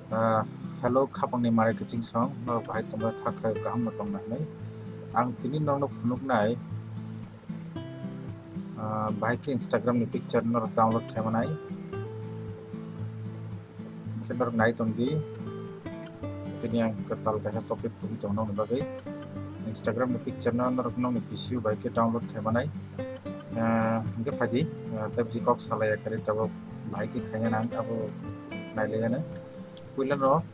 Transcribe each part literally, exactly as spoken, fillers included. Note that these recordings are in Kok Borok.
Ah, hello, khapangni mare kiching song, norok bahai tongbai kha khe kaham no tong nai. Ang tini norokno phunuknai, ah, bahai khe Instagram ni picture norok download khai manai. Khe norok nai tong di. Tini ang kwtal kaisa topic tubui tongo nokni bagwi. Instagram ni picture no norok nokni P C o bahai khe download khai manai. Ah, hingke phaidi, ah, tei bisi kok salai ya kari tabuk bahai khe khaiya nang abo nai lai ya nang. Puila no,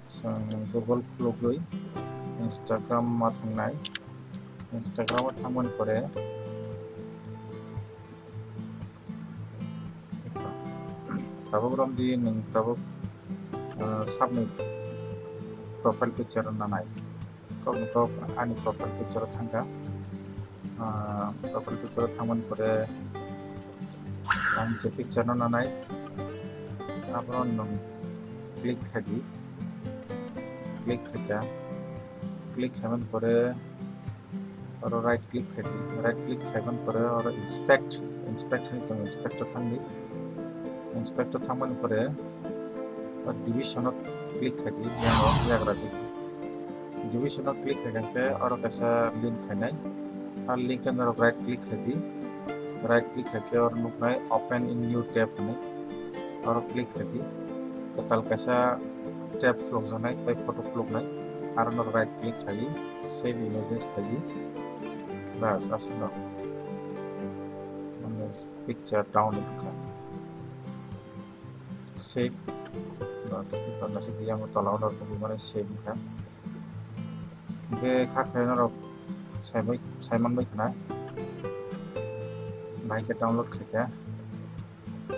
chwng Google khulugwi Instagram ma thang nai. Instagram o thangmani pore tabuk romdi nwng tabuk, ah, sabni profile picture no nanai. Kok ni kok ani profile picture o thangkha. Ah, profile picture o thangmani pore ang je picture no nanai, abono nwng click khai di, click khaikha, click khaimani pore oro right click khai di, right click khaimani pore oro inspect, inspect hinwi tongo, inspect o thang di, inspect o thangmani pore o division o click khai di, yang o yagra di. Division o click khaikha khe oro kaisa link phainai. A link o norok right click khai di. Right click khai khe oro nuknai open in new tab hinwi. Oro click khai di. Kwtal kaisa tab khulukjaknai tei photo khuluknai. Aro norok right click khai di. Save images khai di. Bas, aswkno. Picture download wngkha. Save. Bas, eba nasi di yang tola o norok nugwi mano save wngkha. Hingke kha khe norok saibai, saiman bai khna. Bahai khe download khaikha.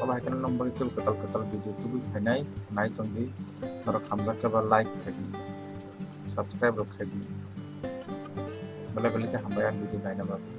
Obo hai kheno nokbar tei kwtal kwtal video tubui phainai, nai tongdi. Norok hamjak khe ba like khaidi. Subscribe rok khaidi. Belai belai khe hambai ang video naina bagwi.